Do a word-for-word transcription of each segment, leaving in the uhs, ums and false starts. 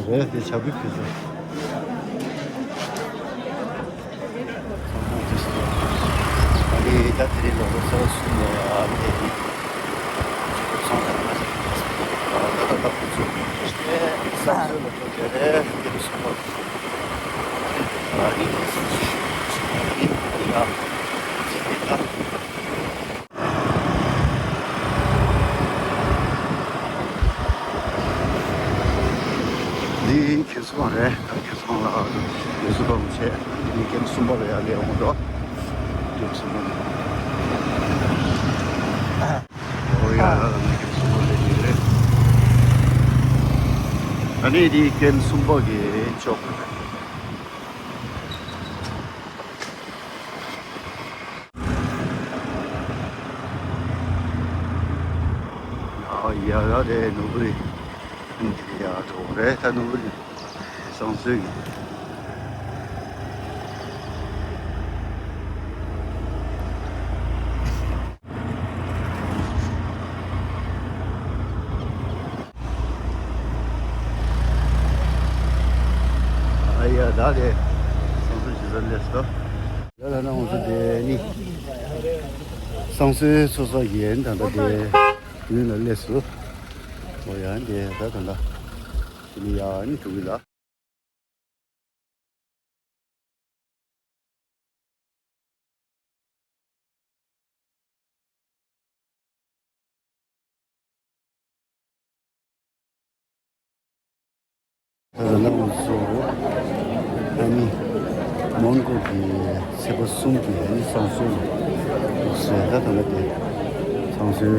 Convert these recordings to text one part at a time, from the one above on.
རེད་དེ་ཆ་བུ་ཕུལ་ཟེར། ཨ་ནི་ད་དེ་རིང་ལོ་ལོ་སོ་སོ་ནས་ཨ་དེ་ཚོང་དང་མ་ཟད་ད་ད་ད་ཁོ་ཚོ་ས་སོ་ལ་ཐོག་གི་རེད་དེ་རུ་སོང་བ་ཨ་ནི་ད་ད་ད། འདི་ཁེ་སོང་རེད། ད་ཁེ་སོང་ལ་ཡོད་སུ་པ་མི་བྱེད། འདི་ཀེམ་གསུམ་པ་ལ་ཡར་སླེབས་འོང་འགྲོ། ཀེམ་གསུམ་པ་ནས། ཨོ་ཡ་ཡ་ལ་ནི་ཀེམ་གསུམ་པ་སླེབས་ནི་རེད། ད་ནི་འདི་ཀེམ་གསུམ་པ་གི་ཅོག་རེད། ཡ་ཡ་དེ་ནོར་བུ་རི་ཡ་གྲོགས་རེད། ད་ནོར་བུ་རི་བསང་གསོལ་གྱི། ཨ་ཡ་ད་དེ་བསང་གསོལ་ཞུ་ས་སླེབས་སོང་། ད་ལྟ་ན་ང་ཚོ་དེ་ནི་བསང་གསོལ་ཚོགས་ས་ཡིན། ད་ལྟ་དེ་མདུན་ལ་སླེབས་སོང་། ཨོ་ཡ་འདི་ད་ད་ད་དེ་ནི་ཡ་ནི་འགྲོ་གི་ལ། ད་ལྟ་ང་ཚོ་ཨ་ནི་མོན་གྷོ་གི་ཚེས་པ་གསུམ་གྱི་ཨ་ནི་བསང་གསོལ་ཟེར། ད་ད་ལྟ་དེ་བསང་གསོལ་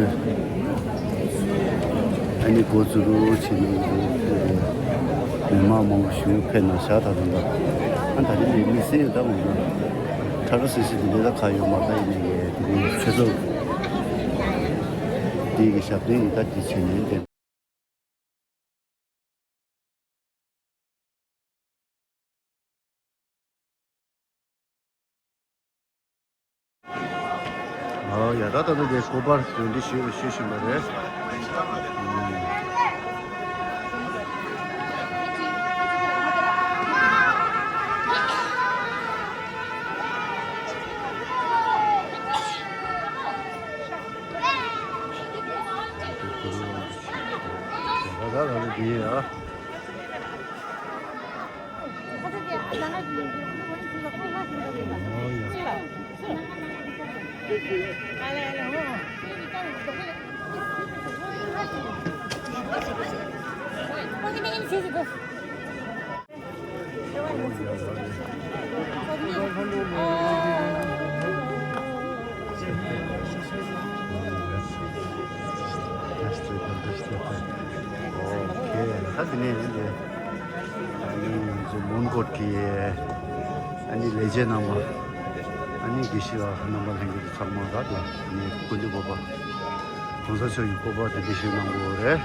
ཨ་ནི་འགོ་བཙུགས་རོགས་བྱེད་ནས་མི་མང་མང་པོ་ཞིག་ཕེབས་གནང་ཤག་ད་ད་ལྟ་ཨ་ད་རིང་གི་དམིགས་བསལ་ད་འོང་ན་ཁྲ་ཁྲ་སིལ་སིལ་དེ་འདྲ་ད་ག་ཡོད་མ་རེད། ད་ཡིན་ནའི་དེ་རིང་ཆོས་ཚོགས་འདི་གི་ཞབས་བརྟན་ཡིན། ད་འདི་བྱས་ནས་བསྟན། ཨོ་ཡ་ད་ད་ད་དེ་སྐོར་པར་གདན་འདྲེན་ཞུ་ཞུ་བཞིན་པ་རེད། ད་ད་ད་ད་དེ་ཡ། ཨོ་ཁེ། ད་དེ་ནས་ཨ་ནི་ང་ཚོ་མོན་གྷོ་གི་ཨ་ནི་ལས་བྱེད་རྣམ་པ་ཨ་ནི་དགེ་བཤེས་རྣམ་པ་ལྷན་རྒྱས་ཚང་མ་ད་ལ་ཨ་ནི་སྐུ་མདུན་སྐོར་པ་གོང་ས་མཆོག་གི་སྐོར་པ་དེ་འདྲ་ཞིག་གནང་དགོས་རེད།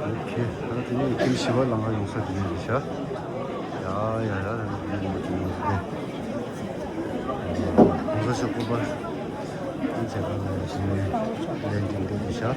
ཨོ་ཁེ། ད་དེ་ནས་ཁྱིམ་བཞི་པ་ལམ་ཁ་ཡོང་ས་དེ་ནས་རེད་ཤག་ཡ་ཡ་ཡ། ད་དེ་ནས་མ་དེ་ནས་རེད། གོང་ས་མཆོག་སྐུ་པར་ཨ་མཇལ་ཁ་ལ་ཡ་ཞིག་ནས་ལན་འདེབས་འདེབས་རེད་ཤག་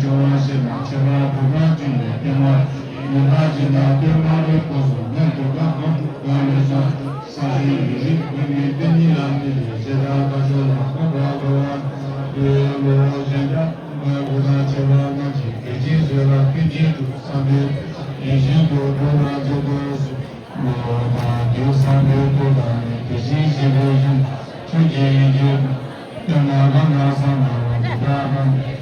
ལ་ཤེས་དང་ཆེ་བ་བུ་ག་ཅུང་ལས་བསྟན་པ། ཉི་མ་ཅི་ན་སྟོན་པ་རེ་སྐོར་སོང་ངས་དུ་ག་ག་དུ་ག་ལས་སོང་། ས་ཞིང་ཡུལ་རིགས་བོད་མིའི་དེ་ཉིད་ལ་འདི་ལས་ཞེ་དྲག་ཁ་ཤོར་ལ་ཁོ་ག་ག་བ་དུ་ལོ་གཞན་དག་མ་བུ་ག་ཆེ་བ་ང་ཅིག་དེ་ཅིག་བཟོས་ལ་ཀུན་གྱིས་གྲུབ་བསམ་པའི་ཡིད་བཞིན་དུ་འགྲོ་བ་མཛད་དུ་གསོལ། ལོ་དང་དུས་བསམ་པའི་སྐུ་དང་ནི་དེ་བཞིན་གཤེགས་པའི་ཞིང་ཆོས་ཀྱི་ཡིད་ཀྱི་སྟོན་ན་གང་གང་བསམ་ན་འོ་དེ་དག་གང་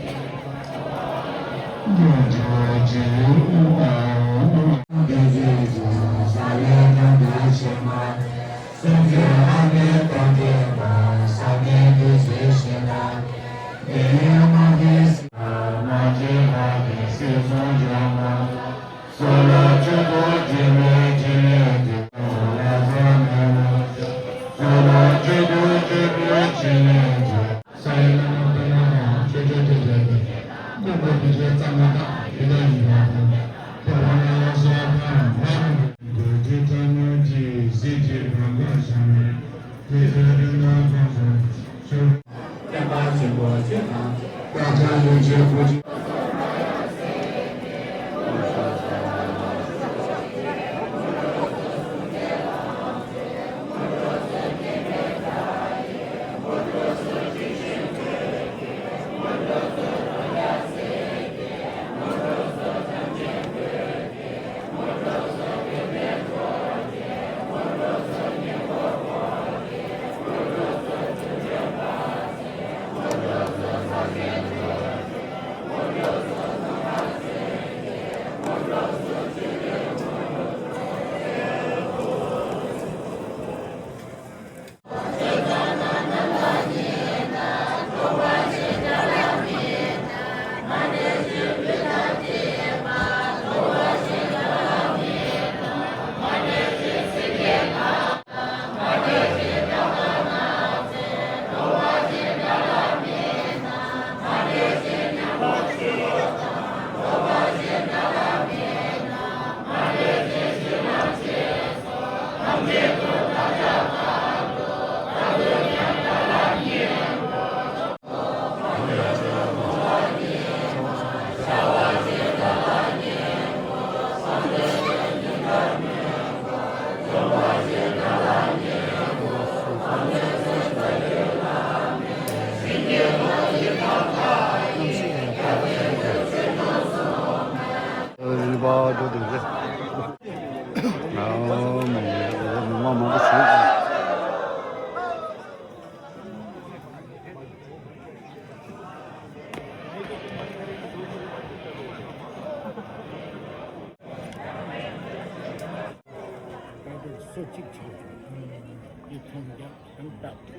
སོ་གཅིག་ཆགས་བྱུང་། དེ་མཐོང་རྒྱ་ཡང་བཏབ།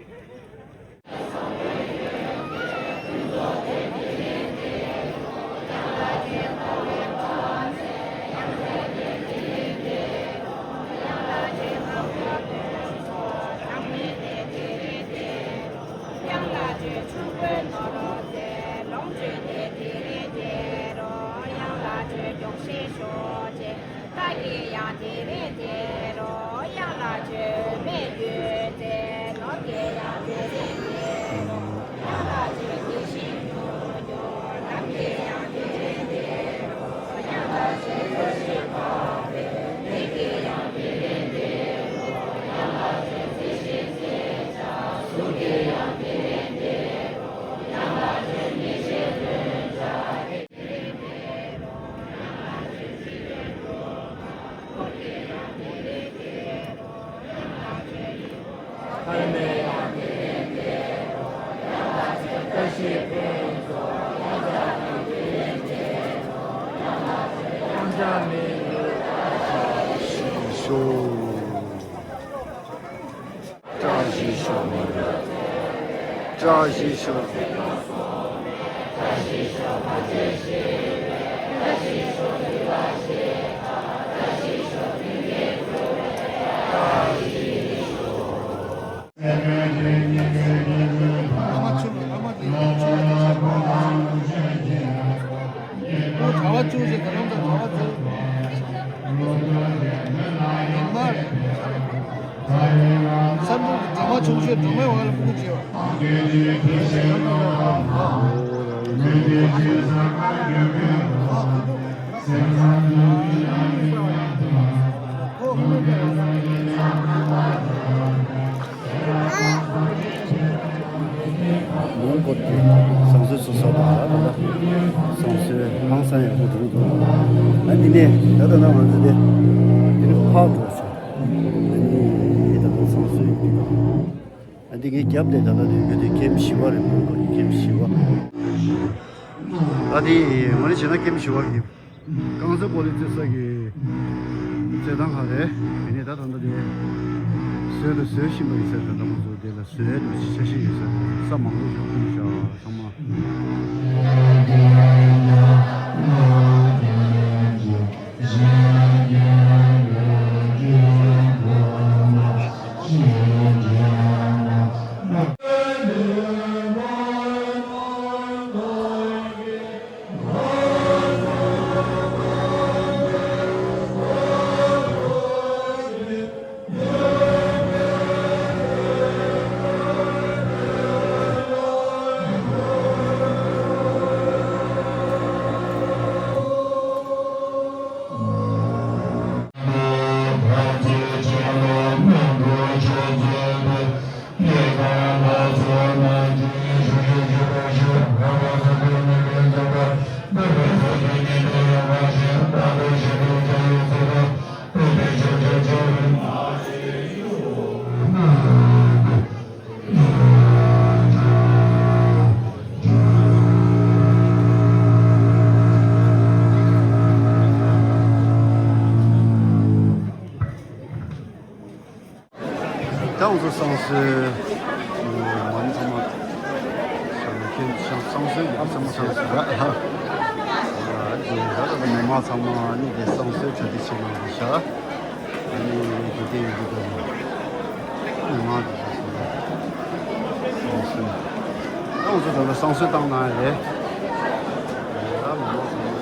བཀྲ་ཤིས་ཤོག་བཀྲ་ཤིས་ཤོག་ཨ་མ་ཆུང་ཨ་མ་དེ་ཆུང་ཆུང་ཆུང་ཆུང་། ཨོ་གྲྭ་པ་བཅུ་ཞིག་ད་ལམ་དང་གྲྭ་པ་བཅུ། ཉི་མ། བསམ་འགྲུབ་ཀྱི་སྒྲོལ་མ་ཆུང་ཤོས་སྒྲོལ་མའི་འོག་ལ་སྤུ་གུ་བྱས་པ། མོན་གྷོ་གི་བསང་གསོལ་ཚུགས་ས་དང་ད་ལྟ་བསང་གསོལ་ཧང་སང་ཡག་པོ་འགྲོ་གི་འདུག་ཨ་འདི་ནས་ད་ལྟ་ན་ང་ཚོ་དེ་དེ་ནས་ཕར་འགྲོ་སོང་། ཨ་ནི་ད་ལྟ་བསང་གསོལ་ཡོད་དུས། ཨ་འདི་ངའི་རྒྱབ་དེ་ད་ལྟ་དེ་ཡོད་དེ་ཀེམ་བཞི་པ་རེད། མོན་གྷོ་གི་ཀེམ་བཞི་པ། ད་དེ་ངོ་ནས་བྱས་ན་ཀེམ་བཞི་པ་གི་རྐང་རྩེད་སྤོ་ལོ་རྩེ་ས་གི་རྩེད་ཐང་ཁག་རེད། དེ་ནས་ད་ད་ལྟ་དེ་བཟོས་དང་བཟོ་བཞིན་པ་ཡིན་ས་རེད། ད་ལྟ་ང་ཚོ་དེ་ལ་བཟོས་འདུག་ཅི་འཆར་གཞི་ཡོད་ས་རེད། ས་མང་པོ་ཞིག་ཕུལ་བཞག་ཚང་མ། ད་ང་ཚོ་བསང་གསོལ་མང་ཚང་མ་བསང་གསོལ་གྱི་བསང་གསོལ་ར། ཨ་ནི་ད་ལྟ་མི་མང་ཚང་མ་ཨ་ནི་དེ་བསང་གསོལ་གྲ་སྒྲིག་བྱེད་གནང་གི་ཤག་ཨ་ནི་དེ་དེ་ཡོད་དུས་ད་མི་མང་དེ་ཚོ་བསང་གསོལ། ད་ང་ཚོ་ད་ལྟ་བསང་གསོལ་བཏང་གནང་ཡ་རེད། ད་མི་མང་ཚང་མ།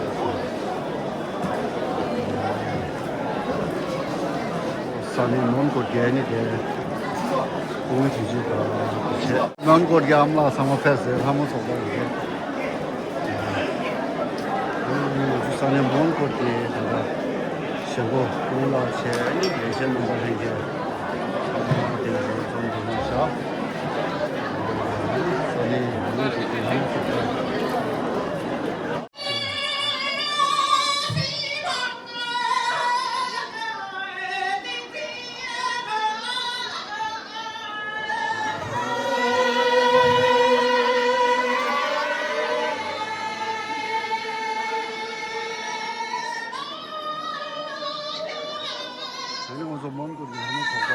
ས་གནས་མོན་གྷོ་རྒྱལ་ནི་དེ་སྐུ་ངོ་དུས་ཆེན་དང་བྱས། མོན་གྷོ་རྒྱལ་ཨ་མ་ལགས་ཚང་མ་ཕེབས་སོང་། ལྷ་མོ་ཚོགས་པ་ཡིན། ང་ཚོ་ས་གནས་མོན་གྷོ་དེ་ད་ལྟ་ཞེ་པོ་སྐུ་ངོ་ལགས་བྱས་ནི་ལས་བྱེད་རྣམ་པ་ལྷན་རྒྱས་ཚང་མ་དེ་ཚོ་འཛོམས་འདུག་ན་ཤག་ས་གནས་མོན་གྷོ་དེ་ལྷ་མོ་ཚོགས་པ། ཨ་ནི་ང་ཚོ་མོན་གྷོ་གི་ལྷ་མོ་ཚོགས་པ།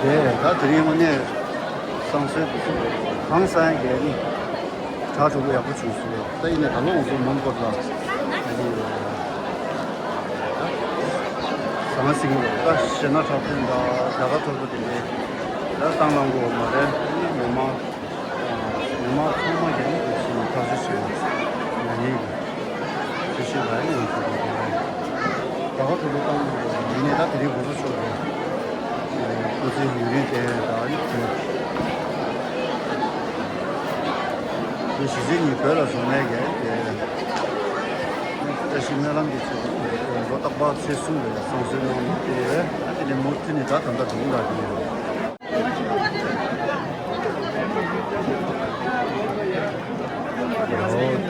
ད་དེ་རིང་དངོས་གནས་བསང་གསོལ་དུས་སུ་གང་བསང་ཡག་གི་ནི་གྲ་གྲོགས་པོ་ཡག་པོ་བྱུང་སོང་། ད་ཡིན་ནའི་ད་ལོ་ང་ཚོ་མོན་གྷོ་ལ་ཨ་ནི་ཟང་ཟིང་ལ་ད་གཞས་སྣ་འཁྲབ་སྟོན་དང་རྒྱ་གར་ཐོར་པ་དེ་འདྲའི་ད་བཏང་གནང་དགོས་མ་རེད། མི་མང་མི་མང་ཚང་མ་གི་ནི་འདུག་སེ་ཐག་གཅོད་བྱས་ཡོད། ང་ཡིན། ཅི་ཞིག་ལ་ཡང་ཡོང་ཐུབ་པ་རེད། ད་ག་གྲུབ་པ་བཏང་ཡིན་ནའི་ད་དེ་རིང་གོ་ས་ཤོར་རེད། སྐུ་ཚེ་ཡུན་རིང་བརྟན་ད་ཡིག་ཐུབ། དེ་གཞིས་བྱེས་གཉིས་བོད་ལ་བཟོ་མེད་ཀྱི་དེ། བཀྲ་ཤིས་སྨོན་ལམ་གྱི་ཚེ་ལོ་རྟག་པར་ཚེ་གསུམ་རེད་བསང་གསོལ་གནང་དེ་རེད། དེ་ནས་མུ་མཐུད་ནས་ད་ད་ལྟ་འགྲོ་གི་འདུག་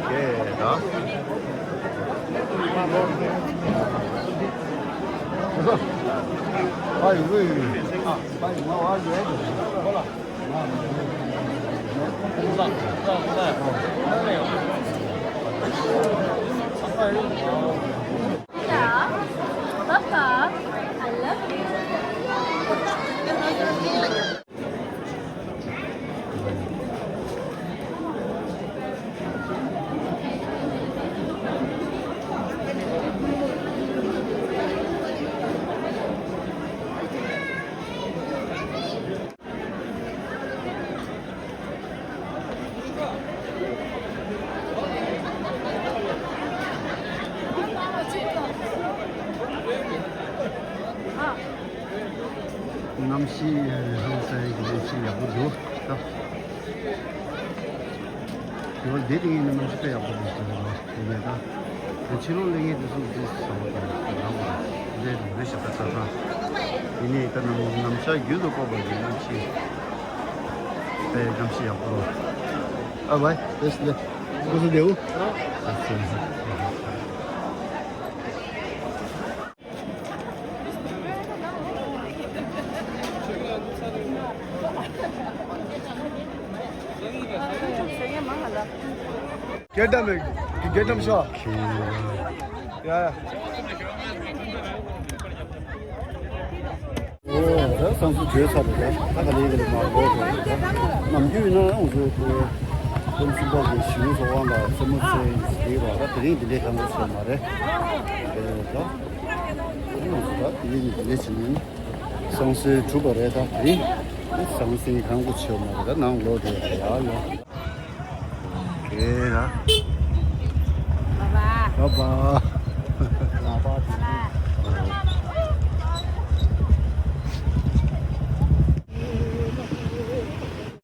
དེ་རེད། Papa, I love you. གནམ་གཤིས་ཧང་སང་གི་གནམ་གཤིས་ཡག་པོ་འདུག་ད། དེ་བ་འདི་དེ་ཡིན་ན་གནམ་གཤིས་དཔེ་ཡག་པོ་འདུག་ཟེར་བ་དེ་ནས་ད། དེ་ཕྱི་ལོགས་སླེབས་མཁན་དེ་ཚོ་འདི་ཟ་བ་དང་རང་བ་འདི་རེད་ཞག་ད་ཆ་ཚང་། དེ་ནས་ད་ནམ་ནམ་ཞག་རྒྱུན་དུ་བཀོད་པ་ཡིན་ན་ཆེ། དཔེ་གནམ་གཤིས་ཡག་པོ། ཨ་བའི་དེ་སི་ལེ། ཀུ་སུ་དེའུ། Get them, get them shot. Yeah. ཨོ་ད་བསང་གསོལ་བརྗོད་ཚར་རེད། ད་ག་ལེ་ག་ལེ་མར་འགྲོ་དགོས་རེད། ད་ནམ་རྒྱུན་ཡིན་ན་ང་ཚོ་ཁོའི་ཀུན་གསུམ་པ་གི་ཞི་བའི་ཚོགས་ཁང་ལ་རྩེད་མོ་རྩེ་ཡིན་ཟེར་གྱི་ཡོད་རེད། ད་དེ་རིང་འདི་འདྲའི་ཁང་པ་ཚོ་མ་རེད། ཨེ་ད། ང་ཚོ་ད་དེ་རིང་འདི་འདྲ་བྱེད་ནས་བསང་གསོལ་གྲུབ་པ་རེད། ད་དེ་རིང་ཟང་ཟིང་ཁང་པ་ཆེ་བ་མ་རེད། ད་ནང་ལོག་དེ་ཡ་ཡ། ཨོ་ཁེ་ར། Bye bye. Bye bye.